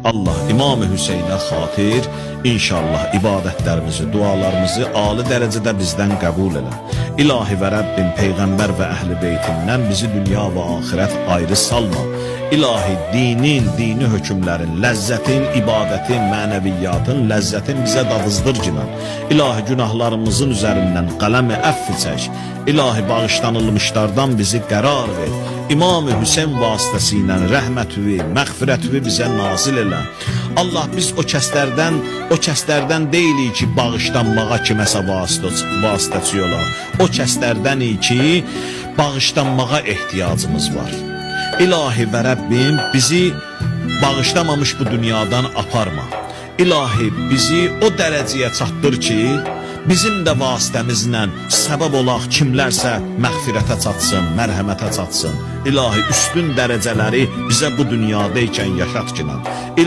Allah İmam Hüseynə xatir inşallah ibadətlərimizi, dualarımızı ali dərəcədə bizdən qəbul elə. İlahi və Rəbbim Peyğəmbər və əhl-i beytindən bizi dünya və axirət ayrı salma. İlahi dinin, dini hökmlərin, ləzzətin, ibadətin, mənəviyyatın, ləzzətin bizə dadızdır cinan. İlahi günahlarımızın üzərindən qələmi əfv çək. İlahi bağışlanılmışlardan bizi qərar ver. İmam Hüseyn vasitəsilə rəhmətüvi, məğfirətüvi bizə nazil elə. Allah biz o kəslərdən deyilik ki, bağışlanmağa kiməsə vasitəçi olaq. O kəslərdənik ki, bağışlanmağa ehtiyacımız var. İlahi və Rəbbim bizi bağışlamamış bu dünyadan aparma. İlahi bizi o dərəcəyə çatdır ki, bizim də vasitəmizlə səbəb olaq kimlərsə məğfirətə çatsın, mərhəmətə çatsın. İlahi üstün dərəcələri bizə bu dünyada ikən yaşat ki.